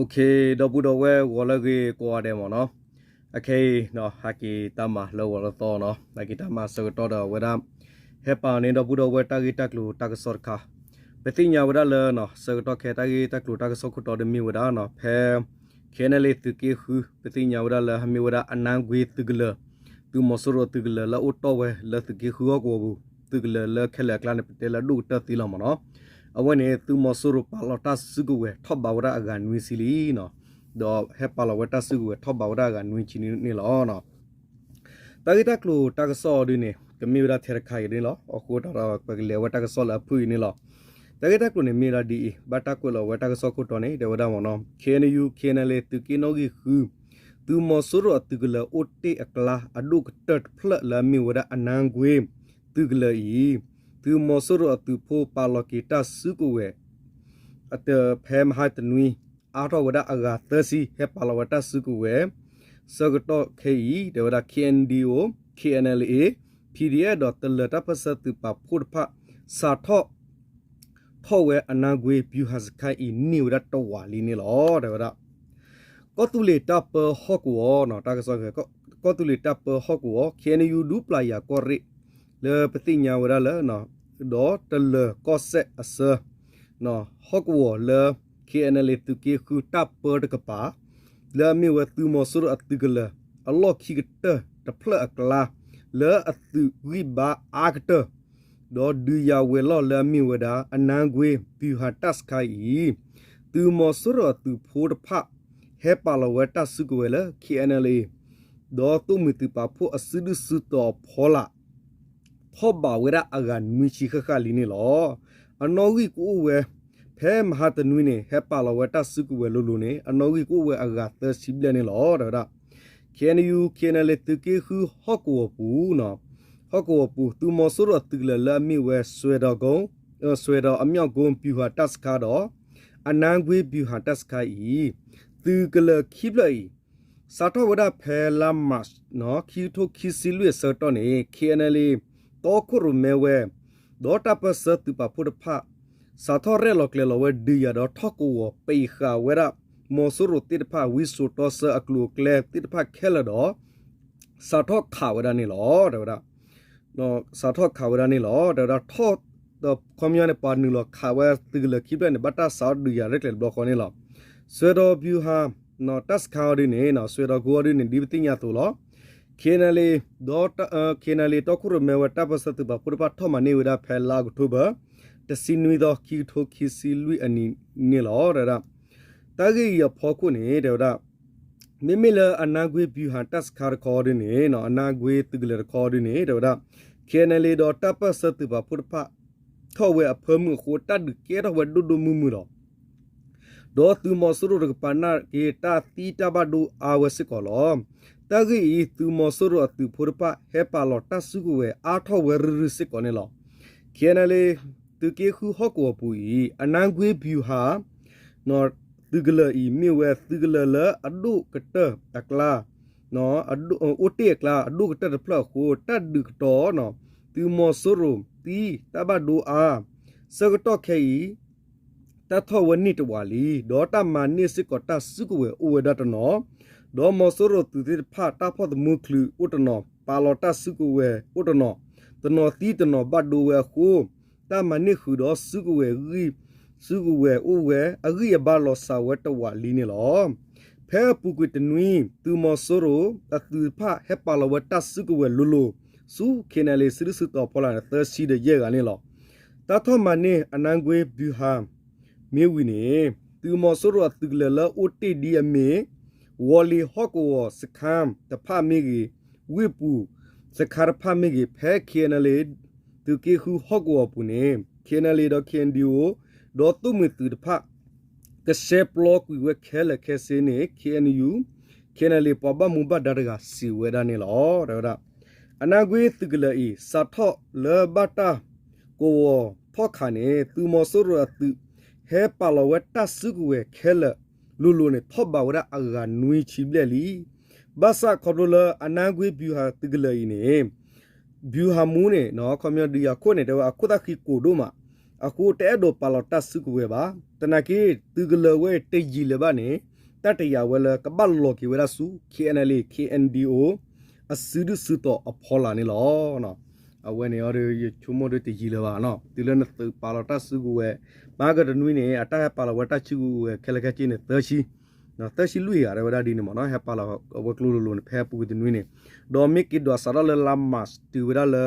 ဒီပုၢ်ဒီဝဲၢ်ဂီၤလၢအဂ့ၤကိးဂၤဒဲးမ့ၢ်နီၤ, အခဲအံၤ ဟဲက့ၤတၢ်မၤလၢဂီၤလၢသီနီၤ, ဟဲက့ၤတၢ်မၤဆၢကတီၢ်ဒီးအဝဲဒၣ် ဟဲပာ်န့ၢ်ဒီပုၢ်ဒီဝဲၢ်တၢ်ဂ့ၢ်တၢ်ကျိၤတၢ်ကစီၣ်တခါ, ပသ့ၣ်ညါဝဲဒၣ်လၢ ဆၢကတီၢ်ခဲတၢ်ဂ့ၢ်တၢ်ကျိၤတၢ်ကစီၣ်ခိၣ်တီဒီးမ့ၢ်ဝဲဒၣ် ဖဲ KNLA သုးက့ဃု ပသ့ၣ်ညါဝဲဒၣ်လၢဟမ့ၢ်ဝဲဒၣ်အနါကွ့သုးကလၢၤ, သုးမီၤစိရိၤသုးကလၢၤလၢအအိၣ်တီၢ်ဝဲလၢသုးက့ဃုဟီၣ်ကဝီၤပူၤ, သုးကလၢၤလၢခဲလၢာ်အကျါန့ၣ် ပတဲလၢအဒိၣ်ကတၢၢ်သ့လီၤမ့ၢ်နီၤ, အဝဲန့ၣ် သုးမီၤစိရိၤပာ်လီၤတၢ်စုကဝဲၤထီၣ်ဘးဝဲဒၣ်အဂၤနွံဆံလံနီၤ, ဒီးဟဲပာ်လီၤဝဲတၢ်စုကဝဲၤထီၣ်ဘးဝဲဒၣ်အဂၤနွံဆံန့ၣ်လီၤ. တၢ်ဂ့ၢ်တၢ်ကျိၤတၢ်ကစီၣ်အီၤဒ်န့ၣ် ကမ့ၢ်ဝဲဒၣ်ထဲတခါအံၤန့ၣ်လီၤ. အဃိသတးဒီးပကလဲၤဝဲတၢ်ကစီၣ်လၢအဖုၣ်အံၤန့ၣ်လီၤ. တၢ်ဂ့ၢ်တၢ်ကျိၤန့ၣ်မ့ၢ်ဝဲဒၣ်ဒ်အံၤ, ဘၣ်တၢ်ကွဲးလီၤဝဲတၢ်ကစီၣ်ခိၣ်တီန့ၣ် တဲဝဲဒၣ်မ့ၢ်နီၤ, KNU KNLA သုးက့နီၣ်ဂံၢ်ဃု သုးမီၤစိရိၤအသုးကလၢၤအိၣ်တ့ၢ်အကျါအဒိၣ်ကတၢၢ်တဖျၢၣ်လၢအမ့ၢ်ဝဲဒၣ်အနါကွ့သုးကလၢၤအံၤ, သုးမီၤစိရိၤအသုးဖိပာ်လီၤက့ၤတၢ်စုကဝဲၤ ဖဲမဟါတနွံ အါထီၣ်ဝဲဒၣ်အဂၤသၢဆံ ဟဲပာ်လီၤဝဲတၢ်စုကဝဲၤ, ဆၢကတီၢ်ခဲအံၤ တဲဝဲဒၣ် KNDO KNLA PDF ဒီးတလၢၤတၢ်ပၢၢ်ဆၢသုးပာ်ဖှိၣ်တဖၣ် စးထီၣ် ထီၣ်ဝဲအနါကွ့ဗျူဟာစခန်းအံၤန့ၢ်ဝဲဒၣ်တဝာ်လံန့ၣ်လီၤ တဲဝဲဒၣ်. ကီၢ်သူလ့ၤတၢ်ပၢဟီၣ်ကဝီၤ တၢ်ကစီၣ်, ကီၢ်သူလ့ၤတၢ်ပၢဟီၣ်ကဝီၤ KNU ဒူပျၤယၤကီၢ်ရ့ၣ် လၢပသ့ၣ်ညါဝဲဒၣ်လၢ ဒီးတလၢၤကီၢ်စဲၣ်အဆၢ ဟီၣ်ကဝီၤလၢ KNLA သုးက့ဃုတၢ်ပၢတကပၤ လၢအမ့ၢ်ဝဲသုးမီၤစိရိၤအသုးကလၢၤ အလီၢ်ခံကတၢၢ်တဖျၢၣ်အကျါ လၢအသုးဂံၢ်ဘါအါကတၢၢ် ဒီးဒုးယၤဝဲၤလီၢ်လၢအမ့ၢ်ဝဲဒၣ် အနါကွ့ဗျူဟာတပ်စခန်းအံၤ သုးမီၤစိရိၤအသုးဖိတဖၣ် ဟဲပာ်လီၤဝဲတၢ်စုကဝဲၤလၢ KNLA ဒီးသိၣ်မှံၤသုးပာ်ဖှိၣ်အစုဒုၣ်စုတီၤအဖီလာ် ထီၣ်ဘးဝဲဒၣ်အဂၤနွံဆံဃၣ်ဃၣ်လံန့ၣ်လီၤ. အနီၣ်ဂံၢ်ကအိၣ်ဝဲ ဖဲမဟါတနွံန့ၣ် ဟဲပာ်လီၤဝဲတၢ်စုကဝဲၤလိၤလိၤန့ၣ် အနီၣ်ဂံၢ်ကအိၣ်ဝဲအဂၤသၢဆံဘျဲၣ်န့ၣ်လီၤ တဲဝဲဒၣ်. KNU KNLA သုးက့ဃုဟီၣ်ကဝီၤပူၤ ဟီၣ်ကဝီၤပူၤ သုးမီၤစိရိၤအသုးကလၢၤလၢအမ့ၢ်ဝဲ စွဲဒီး စွဲဒီးအမြောက်ကုန်းဗျူဟာတပ်စခန်းဒီး အနါကွ့ဗျူဟာတပ်စခန်းအံၤ သုးကလၢၤခံဖျၢၣ်အံၤ စးထီၣ်ဝဲဒၣ်ဖဲလါမး ခံကထိခံဆံလွံၢ်အဆၢကတီၢ်န့ၣ် KNLA တီခိၣ်ရိၣ်မဲဝဲ ဒီးတၢ်ပၢၢ်ဆၢသုးပာ်ဖှိၣ်တဖၣ် စးထီၣ်ရဲၣ်လီၤကျဲၤလီၤဝဲဒုးယၤဒီးထီၣ်ကဝီၤ ပံးဃာ်ဝဲဒၣ် မီၤစိရိၤသ့ၣ်တဖၣ် ဝံစိာ်တီဆၢအကျိၤအကျဲသ့ၣ်တဖၣ်ခဲလၢာ်ဒီး စးထီၣ်ခးဝဲဒၣ်န့ၣ်လီၤ တဲဝဲဒၣ်. စးထီၣ်ခးဝဲဒၣ်န့ၣ်လီၤ တဲဝဲဒၣ် ထီၣ် ဒီးခီပညီန့ၣ် ပှၤနုာ်လီၤခးဝဲသုးကလၢၤခံဖျၢၣ်န့ၣ် ဘၣ်တၢ်စးထီၣ်ဒုးယၤရဲၣ်ကျဲၤတဘျီဃီန့ၣ်လီၤ. စွဲဒီးဗျူဟာ တပ်စခန်းအီၤဒ်န့ၣ် စွဲဒီးကုအီၤဒ်န့ၣ် ဒ်ပသ့ၣ်ညါအသိးလီၤ. KNLA ဒီး KNLA တီခိၣ်ရိၣ်မဲဝဲတၢ်ပၢၢ်ဆၢသုးပာ်ဖှိၣ်တဖၣ်ထီၣ်မၤန့ၢ်ဝဲဒၣ်ဖဲလါအီးကထိဘၢၣ် တဆံနွံသီ ခံကထိခံဆံလွံၢ်အနံၤန့ၣ်လီၤ တဲဝဲဒၣ်. တၢ်ဂ့ၢ်အံၤအဖီခိၣ်န့ၣ် တဲဝဲဒၣ် မ့မ့ၢ်လၢအနါကွ့ဗျူဟာတပ်စခန်းတခီဒ်န့ၣ် အနါကွ့သုးကလၢၤတခီဒ်န့ၣ် တဲဝဲဒၣ် KNLA ဒီးတၢ်ပၢၢ်ဆၢသုးပာ်ဖှိၣ်တဖၣ် ထီၣ်ဝဲအဖၢမုၢ်အဃိ တၢ်ဒုးကဲထီၣ်ဝဲဒိၣ်ဒိၣ်မုၢ်မုၢ်လီၤ. ဒီးသုးမီၤစိရိၤတကပၤနာ်က့ တၢ်သံတၢ်ဘၣ်ဒိအါဝဲစ့ၢ်ကီးလီၤ. တၢ်ဂ့ၢ်အံၤ သုးမီၤစိရိၤအသုးဖိတဖၣ် ဟဲပာ်လီၤတၢ်စုကဝဲၤအါထီၣ်ဝဲရုၢ်ရုၢ်စ့ၢ်ကီးန့ၣ်လီၤ. KNLA သုးက့ဃုဟီၣ်ကဝီၤပူၤအံၤ အနါကွ့ဗျူဟာ သုးကလၢၤအံၤ မ့ၢ်ဝဲသုးကလၢၤလၢအဒိၣ်ကတၢၢ်အကျါ အိၣ်တ့ၢ်အကျါအဒိၣ်ကတၢၢ်တဖျၢၣ်အဃိ တၢ်ဒုးကတီၤ သုးမီၤစိရိၤသံတၢ်ဘၣ်ဒိအါ ဆၢကတီၢ်ခဲအံၤ တၢ်ထီၣ်ဝဲန့ၢ်တဝာ်လံ, ဒီးတၢ်မၤန့ၢ်စ့ၢ်ကီးတၢ်စုကဝဲၤအိၣ်ဝဲဒၣ်တနီၤ, ဒီးမီၤစိရိၤသုးသ့ၣ်တဖၣ် တၢ်ဖီၣ်သမူချုးအိၣ်တနီၤ, ပာ်လီၤတၢ်စုကဝဲၤအိၣ်တနီၤ, တနီၤသံတနီၤဘၣ်ဒိဝဲအဃိ, တၢ်မၤန့ၢ်ဃုာ်ဒီးစုကဝဲၤဂံၢ်, စုကဝဲၤအိၣ်ဝဲ အဂံၢ်အဘါလီၤစှၤဝဲတဝာ်လံန့ၣ်လီၤ. ဖဲအပူၤကွံာ်တနွံ သုးမီၤစိရိၤအသုးတဖၣ် ဟဲပာ်လီၤဝဲတၢ်စုကဝဲၤလိၤလိၤ ဆူ KNLA စုဒုၣ်စုတီၤဖီလာ်န့ၣ် သၢဆံဒီးယဲၢ်ဂၤန့ၣ်လီၤ. တၢ်ထီၣ်မၤန့ၢ်အနါကွ့ဗျူဟာ မ့ၢ်ဝံၤန့ၣ် သုးမီၤစိရိၤအသုးကလၢၤလၢအိၣ်တ့ၢ်ဒ်အမ့ၢ် ဝီၤလ့ၤဟီၣ်ကဝီၤစခန်းတဖၣ်မ့ၢ်ဂ့ၤ, ဝ့ၢ်ပူၤစခန်းတဖၣ်မ့ၢ်ဂ့ၤ, ဖဲ KNLA သုးက့ဃုဟီၣ်ကဝီၤပူၤန့ၣ် KNLA ဒီး KNDO ဒီးသိၣ်မှံၤသုးတဖၣ် ကရှဲပျီကွံာ်ဝဲခဲလၢာ်ခဲဆ့န့ၣ် KNU, KNLA ပှၤဘၣ်မူဘၣ်ဒါတဂၤစံးဝဲဒၣ်န့ၣ်လီၤ. တဲဝဲဒၣ် အနါကွ့သုးကလၢၤအံၤ စးထီၣ်လၢဘၣ်တၢ်ကဝီၤဖီၣ်ခးန့ၣ် သုးမီၤစိရိၤအသုး ဟဲပာ်လီၤဝဲတၢ်စုကဝဲၤခဲလၢာ် လိၤလိၤန့ၣ် ထီၣ်ဘးဝဲဒၣ်အဂၤနွံဆံဘျဲၣ်လံ. ဘၣ်ဆၣ်ခီဖျိလၢအနါကွ့ဗျူဟာသုးကလၢၤအံၤန့ၣ် ဗျူဟာမှူးန့ၣ် ခီပညီဒုးယၤခိၣ်န့ၣ် တဲဝဲအခိၣ်သၣ်ဃံကိၢ်ဒိၣ်မး, အဃိတအဲၣ်ဒိးပာ်လီၤတၢ်စုကဝဲၤဘၣ်. သနာ်က့ သုးကလၢၤဝဲတယံာ်လၢၤဘၣ်န့ၣ် တၢ်တယာ်ဝဲလၢကဘၣ်လီၤက့ၤဝဲဒၣ်ဆူ K N L A K N D O အစုဒုၣ်စုတီၤအဖီလာ်န့ၣ်လီၤ. အဝဲန့ၣ်အီၤဒီး ယဆိကမိၣ်ဒီးတယံာ်လၢၤဘၣ်နီၤ, တုၤလၢနသုးပာ်လီၤတၢ်စုကဝဲၤ မဟါကတနွံန့ၣ် အတၢ်ဟဲပာ်လီၤဝဲတၢ်စုကဝဲၤခဲလၢာ်ခဲဆ့န့ၣ် သၢဆံ သၢဆံလွံၢ်ဂၤ တဲဝဲဒၣ်ဒ်န့ၣ်မ့ၢ်နီၤ, ဟဲပာ်လီၤအဝဲကျိလိၤလိၤန့ၣ် ဖဲအပူၤကွံာ်တနွံန့ၣ်, ဒီးမ့ၢ်က့ၤဒွးစးထီၣ်လၢလါ March တုၤဝဲဒၣ်လၢ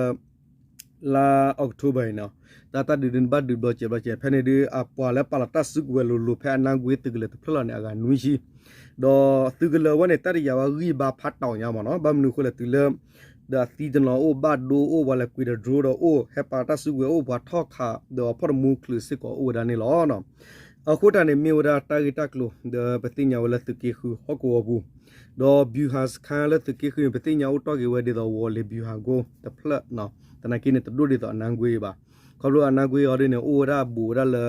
လါ October အံၤနီၤ, တၢ်တၢ်ဒုးဒုးဘၣ်ဒုးဘျီစဲးဘျီစဲး ဖဲန့ၣ်ဒုး အပှၤလၢပာ်လီၤတၢ်စုကဝဲၤလိၤလိၤဖဲအနါကွ့သုးကလၢၤတဖျၢၣ်လီၤန့ၣ် အဂၤနွံဆံ ဒီးသုးကလၢၤဝဲန့ၣ် တၢ်တယာ်ဝဲဂံၢ်ဘါဖးတီညါမ့ၢ်နီၤ, ဘၣ်မနုၤအဃိလဲၣ် တုၤလၢ ဒီးအသံတနီၤအိၣ် ဘၣ်ဒိအိၣ် ပှၤလဲၤကွံာ်ဒီး drone ဒီးအိၣ် ဟဲပာ်တၢ်စုကဝဲၤအိၣ် ပှၤထီၣ်ခး ဒီးဖီၣ်တမူချုးစ့ၢ်ကီးအိၣ်ဝဲဒၣ်န့ၣ်လီၤ. အဃိတၢ်န့ၣ်မ့ၢ်ဝဲဒၣ်တၢ်ဂ့ၢ်တၢ်ကျိၤ ဒီးပသ့ၣ်ညါဝဲလၢသုးက့ဃုဟီၣ်ကဝီၤပူၤ, ဒီး ဗျူဟာစခန်း လၢသုးက့ဃုန့ၣ် ပသ့ၣ်ညါအိၣ်တီၢ်က့ၤဝဲဒ်သိး ဝီၤလ့ၤ ဗျူဟာကုန်း တဖျၢၣ်, သနာ်က့န့ၣ် တဒိၣ်ဒ်သိးအနါကွ့ဘၣ်. ခီဖျိအနါကွ့အီၤဒ်န့ၣ် အိၣ်ဝဲဒၣ်ဘူးဝဲဒၣ်လၢ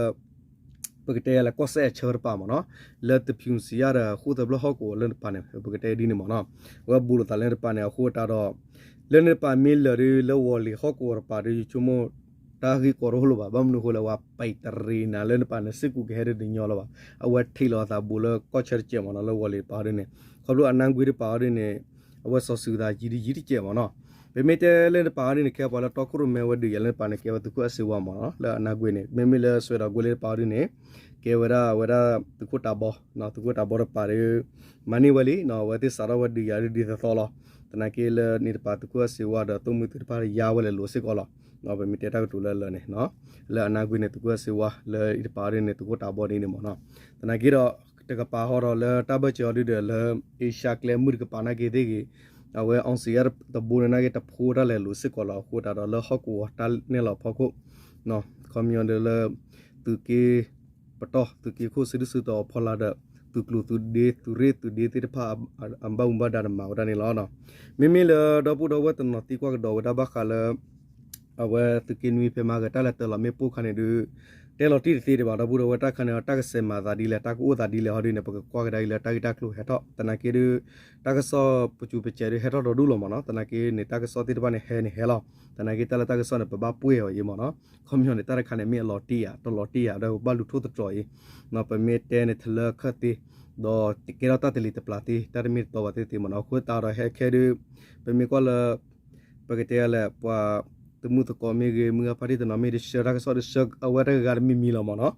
ပကတဲလၢကီၢ်စဲၣ်အဆၢတပၤမ့ၢ်နီၤ, လၢတဖၠူၣ်စံယါဒီး ဃိၣ်သၢဖျၢၣ်ဟီၣ်ကဝီၤလၢတပၤန့ၣ် ပကတဲဒ်န့ၣ်မ့ၢ်နီၤ, အဝဲဘူးလိာ်သးလၢတပၤန့ၣ် အဃိတၢ်ဒီး လၢန့ၣ်တပၤမ့ၢ်လၢာ်ဒီး လၢဝီၤလ့ၤဟီၣ်ကဝီၤတပၤဒီး ယဆိကမိၣ် တၢ်ဂ့ၢ်ကီတအိၣ်လိာ်ဘၣ်, ဘၣ်မနုၤအဃိလဲၣ် ဝဲပဲတရံနၤလၢန့ၣ်တပၤန့ၣ် စ့ၢ်ကီးကဟဲဒ်တညီလၢၤဘၣ်, အဝဲထံးလီၤအသးဘူးလၢကီၢ်ဆၢတစဲးမ့ၢ်နီၤ, လၢဝီၤလ့ၤတပၤဒ်န့ၣ်, ခီဖျိအနါကွ့တပၤအီၤဒ်န့ၣ် အဝဲစီၤစုၤသးယံၤဒ်ယံၤတစဲးမ့ၢ်နီၤ, မ့မ့ၢ်တဲလၢန့ၣ်တပၤအီၤဒ်န့ၣ် ကဲပှၤလၢတီခိၣ်ရိၣ်မဲဝဲဒုးယၤလၢန့ၣ်တပၤန့ၣ် ကဲဝဲသုးခိၣ်အဲၣ်စ့ဝါမ့ၢ်နီၤ, လၢအနါကွ့န့ၣ် မ့မ့ၢ်လၢစွဲဒီးကွ့လ့တပၤအီၤဒ်န့ၣ် ကဲဝဲဒၣ်ဝဲဒၣ်သုးခိၣ်တၤဘီ, သုးခိၣ်တၤဘီတပၤဒီး မၤန့ၢ်ဝဲလံ, အဝဲသ့ၣ်စးထီၣ်ဝဲဒုးယၤဒ်သိးသိးလီၤ, သနာ်က့လၢန့ၣ်တပၤသုးခိၣ်အဲၣ်စ့ဝါဒီးသိၣ်မှံသုးတဖၣ်ယါဝဲလဲၤလိၤစ့ၢ်ကီးလီၤ, ပမ့ၢ်တဲတၢ်ကတိၤလၢလၢာ်န့ၣ် လၢအနါကွ့န့ၣ် သုးခိၣ်အဲၣ်စ့ဝါ လၢအံၤတပၤအီၤဒ်န့ၣ် သုးခိၣ်တၤဘီဒ်န့ၣ်မ့ၢ်နီၤ, သနာ်က့ဒီး တကပၤဟီဒီးလၢတၢ်ဘၢၣ်စၢၤအီၤဒ်ဒီးလၢ အ့ရှါကျဲမုၢ်တကပၤနာ်က့သ့ၣ်ဂ့ၤ, အဝဲအီစံၤယါတဘိန့ၣ်နာ်က့တဖိတၢ်လဲၤလိၤစ့ၢ်ကီးလီၤ, အဃိတၢ်ဒီးလၢဟီၣ်ကဝီၤတၢ်နဲၣ်လီၤဖီခိၣ် ခီပညီဒီးလၢ သုးက့ ပတီၢ်သုးက့ခိၣ်စုဒုၣ်စုတီၤအဖီလာ်ဒီး သုးကျိၤသုးဒ့သုးရ့ၣ်သုးဒ့သ့ၣ်တဖၣ် အဘၣ်မူဘၣ်ဒါဒီးမၤဝဲဒၣ်န့ၣ်လီၤ. မ့မ့ၢ်လၢဒီပုၢ်ဒီဝဲၢ်တနီၤသံကွၢ်ကဒီးဝဲဒၣ်ဘၣ်ဃးလၢ အဝဲသုးက့နွံဖဲမၤဂ့ၤတၢ်လဲၤတၢ်လီၤမ့ၣ်ပိၢ်ခါန့ၣ်ဒုး တဲလီၤတံၢ်တသ့ဒံးဘၣ် ဒီပုၢ်ဒီဝဲၢ်တၢ်ခါန့ၣ် တၢ်ကစဲးမၤသးဒ်လဲၣ် တၢ်ကအိၣ်သးဒ်လဲၣ်ဟီဒ်န့ၣ် ပကကွၢ်ကဒါအံၤလၢတၢ်ဂ့ၢ်တၢ်ကျိၤဟဲထီၣ် သနာ်က့ဒုး တၢ်ကစီၣ်ပစူးပစဲးဒုးဟဲထီၣ်ဒီဒူၣ်လီၤမ့ၢ်နီၤ သနာ်က့န့ၣ် တၢ်ကစီၣ်သ့ၣ်တဖၣ်န့ၣ်ဟဲန့ၣ်ဟဲလီၤ သနာ်က့တၢ်လၢတၢ်ကစီၣ်န့ၣ် ပဘၣ်ပှ့ၢ်အီၤအံၤမ့ၢ်နီၤ ခီပညီန့ၣ် တၢ်တခါန့ၣ် မ့ၢ်အလီၤတံၢ်ဧါ တလီၤတံၢ်ဧါ ဒီးပဘၣ်လူၤထိၣ်သတြီၤအံၤ ပမ့ၢ်တဲန့ၣ် ထလၢခၢၣ်သ့ ဒီးကဲထီၣ်တၢ်တလံၤတပျၢ်သ့ တၢ်တမ့ၢ်တတီဘၣ်သ့ၣ်သ့ၣ်မ့ၢ်နီၤ အဃိသတးဒီးဟဲခဲဒုး ပမ့ၢ်ကွၢ်လၢ ပကတဲလဲၣ် ပှၤသမုၣ်သကိးမ့ၢ်ဂ့ၤ မုၢ်ဂၢ်ဖါတံၢ်တနီၤမ့ၢ်ဂ့ၤ ဆှၢတၢ်ကစီၣ်ဒီးဆှၢအဝဲတဂၤဂၤတမံၤမံၤလီၤမ့ၢ်နီၤ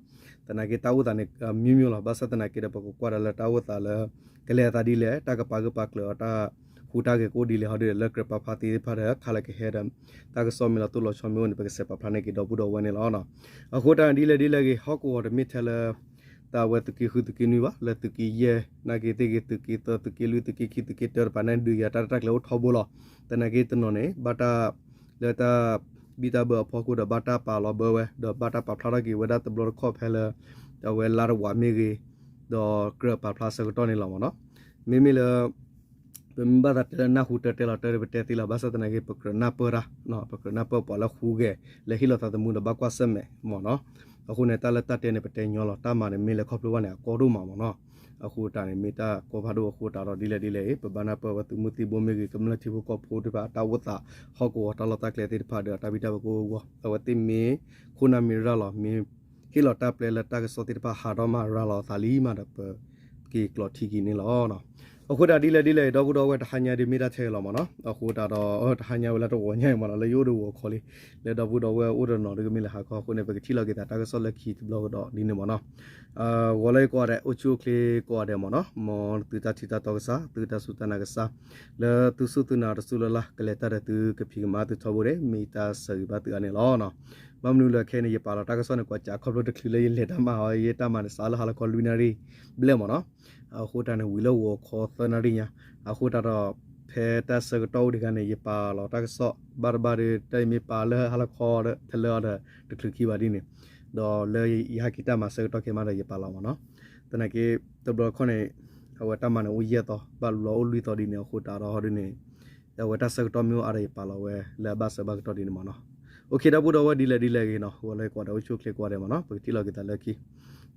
သနာ်က့တၢ်အိၣ်သးန့ၣ် မံမံၤလီၤ ဘၣ်ဆၣ်သနာ်က့ဒီး ပကကွၢ်ဒီးလၢတၢ်အိၣ်သးလၢ ကလဲၤအသးဒ်လဲၣ် တၢ်ကပာ်ဂၢၢ်ပာ်ကျၢၤအီၤ တၢ်ဟူးတၢ်ဂဲၤကအိၣ်ဒ်လဲၣ်ဟီဒ် လၢကြၢးပာ်ဖျါသ့ၣ်တဖၣ်ဒီး ခါလၢကဟဲဒီး တၢ်ကစီၣ်မ့ၢ်လီၤတိၢ်လီၤဆီမ့ၢ်အိၣ်န့ၣ် ပကစဲးပာ်ဖျါန့ၢ်က့ၤဒီပုၢ်ဒီဝဲၢ်န့ၣ်လီၤ. အဃိတၢ်ဒ်လဲၣ်ဒ်လဲၣ်ဂ့ၤ ဟီၣ်ကဝီၤတမ့ၢ်ထဲလၢ တၢ်ဝဲသုးက့ဃုသုးက့နွံဘၣ် လၢသုးက့ယဲၢ် နာ်က့သ့ၣ်ဂ့ၤ သုးက့သၢ သုးက့လွံၢ် သုးက့ခံ သုးက့တၢတပၤန့ၣ် ဒုးယၤတၢ်ရဲၣ်တၢ်ကျဲၤအိၣ်ထီဘိလီၤ. သနာ်က့တနီၤန့ၣ် ဘၣ်တၢ် လၢတၢ်ဘံၣ်တၢ်ဘၢအဖီခိၣ်ဒီး ဘၣ်တၢ်ပာ်လီၤဘၢဝဲ ဒီးဘၣ်တၢ်ပာ်ဖျါထီၣ်က့ၤဝဲဒၣ်တဘျီတခီၣ်ဖဲလၢ အဝဲလါတဝာ်မ့ၢ်ဂ့ၤ ဒီးကြၢးပာ်ဖျါဆၢကတီၢ်န့ၣ်လီၤမ့ၢ်နီၤ. မ့မ့ၢ်လၢ ပမ့ၢ်ဘၣ်သးတဲလၢနၢ်ဟူတၢ်တဲလီၤတၢ်ဒီး ပတဲသ့လီၤ ဘၣ်ဆၣ်သနာ်က့ ပကြၢးနၢ်ပၢၢ်တၢ် ပကြၢးနၢ်ပၢၢ်ပှၤလၢဟူးဂဲၤ လၢဟ့ၣ်လီၤသးသမူဒီးဘၣ်ကွၢ်ဆၢၣ်မဲာ်မ့ၢ်နီၤ. အဃိန့ၣ် တၢ်လၢတၢ်တဲန့ၣ် ပတဲညီလီၤ တၢ်မၤန့ၣ်မ့ၢ်လဲၤခီဖျိဘၣ်န့ၣ် အကီဒိၣ်မးမ့ၢ်နီၤ. အဃိတၢ်န့ၣ် မ့ၢ်တၢ်ကီဖးဒိၣ်အဃိတၢ်ဒီး ဒ်လဲၣ်ဒ်လဲၣ်အံၤ ပဘၣ်နၢ်ပၢၢ်ဝဲသုးမုၢ်သံၣ်ဘိမ့ၢ်ဂ့ၤ ကမျၢၢ်ထံဖိကီၢ်ဖိတဖၣ် တၢ်အိၣ်သး ဟီၣ်ကဝီၤတၢ်လီၢ်တၢ်ကျဲသ့ၣ်တဖၣ်ဒီး တၢ်ဘံၣ်တၢ်ဘၢကအိၣ်အဂီၢ် အဝဲသ့ၣ်မ့ၢ်ခိၣ်နၢ်မ့ၢ်ရၤလီၤ မ့ၢ် ဟ့ၣ်လီၤတၢ်ပျဲလၢတၢ်ကစီၣ်သ့ၣ်တဖၣ်ဟးထီၣ်မးရၤလီၤအသးလံမးဒီး ပက့ၤကျိးထံက့ၤန့ၣ်လီၤ. အဃိတၢ်ဒ်လဲၣ်ဒ်လဲၣ်အံၤ ဒီပုၢ်ဒီဝဲၢ် တဟါညါဒုးမ့ၢ်တၢ်ထဲလီၤမ့ၢ်နီၤ. အဃိတၢ်ဒီး တဟါညါဝဲလၢတဂီၤညါအံၤမ့ၢ်နီၤ လၢယအိၣ်ဒီးဂီၤခီလံ လၢဒီပုၢ်ဒီဝဲၢ်အိၣ်တနီၤဒုးကမ့ၢ်လၢဟါခီအဃိန့ၣ် ပကထံၣ်လီၤက့ၤသးတၢ်ကစီၣ်လၢခံတဘျီကဒီးဒ်န့ၣ်မ့ၢ်နီၤ. ဂီၤလၢယကိးဂၤဒဲး အိၣ်ဆူၣ်အိၣ်ချ့ကိးဂၤဒဲးမ့ၢ်နီၤ မ်သုတၢ်ထံၣ်တၢ်တီကစၢ် သုတၢ်စူၢ်တၢ်နာ်ကစၢ် လၢသုစူၢ်သုနာ်တစူၢ်လၢ်လၢ် ကလဲၤတၢ်ဒီးသုကဖံးကမၤသုထီဘိန့ၣ် မ့ၢ်တၢ်ဆၢဂ့ၤဘၣ်သုအါန့ၣ်လီၤ. ဘၣ်မနုၤလၢခဲအံၤန့ၣ် ယပာ်လီၤတၢ်ကစီၣ်န့ၣ် ကွၢ်စးခီဖျိတချုးလၢယလဲၤတၢ်မၤအီၤ ယတၢ်မၤန့ၣ် စးလၢဟါလီၤခီလွံၢ်နၣ်ရံၣ်ဘျဲၣ်မ့ၢ်နီၤ. အဃိတၢ်န့ၣ် ဝံၤလၢဂီၤခီသၢနၣ်ရံၣ်ညါ အဃိတၢ်ဒီး ဖဲတၢ်ဆၢကတီၢ်အိၣ်တဂၤန့ၣ် ယပာ်လီၤတၢ်ကစီၣ် ဘၣ်တဘၣ်ဒီး တၢ်အံၤမ့ၢ်ပာ်လၢဟါလီၤခီဒီး ထလၢအီၤဒီး တချုးခံဘၣ်ဒ်န့ၣ် ဒီးလၢယဟဲက့ၤတၢ်မၤဆၢကတီၢ်ခဲမးဒီး ယပာ်လီၤမ့ၢ်နီၤ. သနာ်က့ တဘျီတခီၣ်န့ၣ် အဝဲတၢ်မၤန့ၣ်အိၣ်ယဲၢ်သီ ဘၣ်ဘျီအိၣ်လွံၢ်သီဒ်န့ၣ် အဃိတၢ်ဒီးဟီဒ်န့ၣ် အဝဲတၢ်ဆၢကတီၢ်မ့ၢ်အိၣ်အါဒီး ယပာ်လီၤဝဲလၢအဘၣ်ဆၢဘၣ်ကတီၢ်ဒ်န့ၣ်မ့ၢ်နီၤ. အိၣ်ခ့ ဒီပုၢ်ဒီဝဲၢ် ဒ်လဲၣ်ဒ်လဲၣ်ဂ့ၤနီၤ ဂီၤလၢယကိးဂၤဒဲးအိၣ်ဆူၣ်အိၣ်ချ့ကိးဂၤဒဲးမ့ၢ်နီၤ ပကထံၣ်လီၤက့ၤသး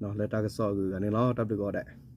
လၢခံ လၢတၢ်ကစီၣ်အဂုၤအဂၤန့ၣ်လီၤ. တၢ်ဘျုးကိးဂၤဒဲး